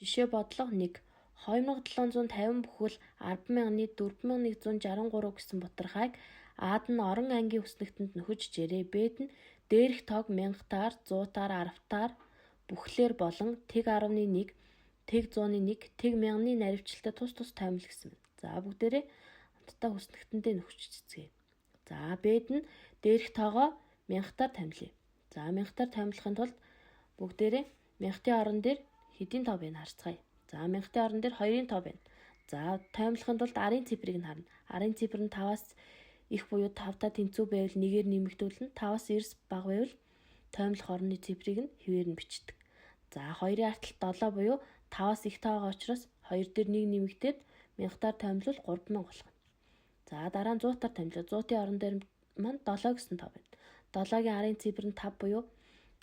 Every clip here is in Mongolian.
Жишээ бодлого 1. 2750 бүхэл 10,000-ны 4163 гэсэн бутархайг А-д нь орон ангийн хүснэгтэнд нөхөж хичээрэй. Б-д нь дээрх тоог мянгатаар, зуутаар, аравтаар бүхлээр болон тэг 10.1, тэг 100-ны 1, тэг мянганы наривчлалтай тус тус тоймол гэсэн байна. За, бүгдээрээ хамтдаа хүснэгтэндээ нөхөж цэцгээе. За, Б-д нь дээрх тоогоо мянгатаар томилъё. За, мянгатаар тоймлохын тулд бүгдээрээ мянгатын орон дээр хэдийн тоо бэ харцгаая. За, мянгатын орон дээр 2-ын тоо байна. За, тоймлохын тулд арын цифрыг нь харна. Арын цифр нь 5-аас их буюу 5-та тэнцүү байвал нэгээр нэмэгдүүлнэ. 5-аас 9 бага байвал тоймлох орны цифрыг нь хэвээр нь бичдэг. За, 2-ын арталт 7 буюу 5-аас их тоогоо учраас 2 дээр 1 нэмэгдээд мянгатаар тоймлол 3000 болох. За, дараа нь 100-таар томилоо. 100-ын орон дээр маань 7 гэсэн тоо байна. 7-гийн арын цифр нь 5 буюу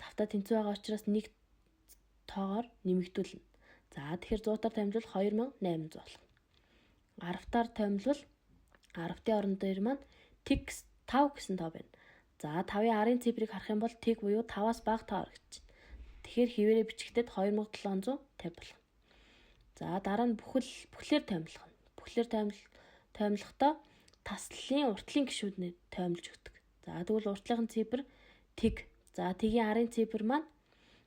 5-та тэнцүү байгаа учраас 1 тоогоор нэмэгдүүлнэ. За, тэгэхээр 100-таар томилвол 2800 болох. 10-таар томилвол 10-ын орон дээр маань тэг 5 гэсэн тоо байна. За, 5-ын арын цифрыг харах юм бол тэг буюу 5-аас бага тоо харагдаж байна. Тэгэхээр хэвээрээ бичгтээд 2750 болох. За, дараа нь бүхлээр томилох нь. Бүхлээр тоймлохдоо таслалын уртлын гишүүднээ тоймлж өгдөг. За, тэгвэл уртлын цифр тэг. За, тэгийн арын цифр маань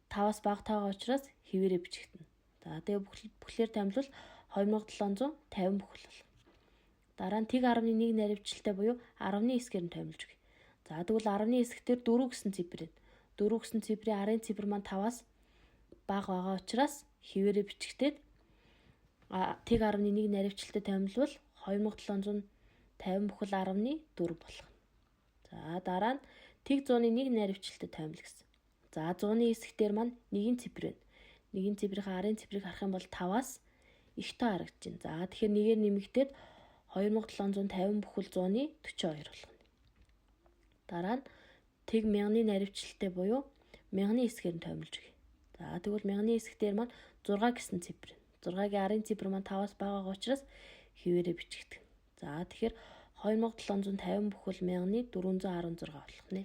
5-аас бага тоогоо учраас хэвээрээ бичигдэнэ. За, тэгээ бүхлээр тоймлол 2750 бүхэл болно. Дараа нь тэг 10.1 наривчлалтай буюу 10.9-гээр нь тоймлж өгье. За, тэгвэл 10.9 дээр 4 гэсэн цифр байна. 4 гэсэн цифрийн арын цифр маань 5-аас бага байгаа учраас хэвээрээ бичгтээд тэг 10.1 наривчлалтай тоймлвол 2750 бүхэл 10.4 болох. За, дараа нь тэг 100-ны 1 наривчлалтай тоймол гэсэн. За, 100-ны хэсэг дээр маань нэгin цифр байна. Нэгin цифрийн арын цифрыг харах юм бол 5-аас их тоо харагдаж байна. За, тэгэхээр нэгээр нэмэгдээд 2750 бүхэл 100-ны 42 болох. Дараа нь тэг мянганы наривчлалтай буюу мянганы хэсгээр нь тоймолж өгье. За, тэгвэл мянганы хэсэг дээр маань 6 гэсэн цифр байна. 6-гийн арын цифр маань 5-аас бага байгаа учраас хэвээрээ бичигдэх. За, тэгэхээр 2750 бүхэл мянганы 416 болох нэ.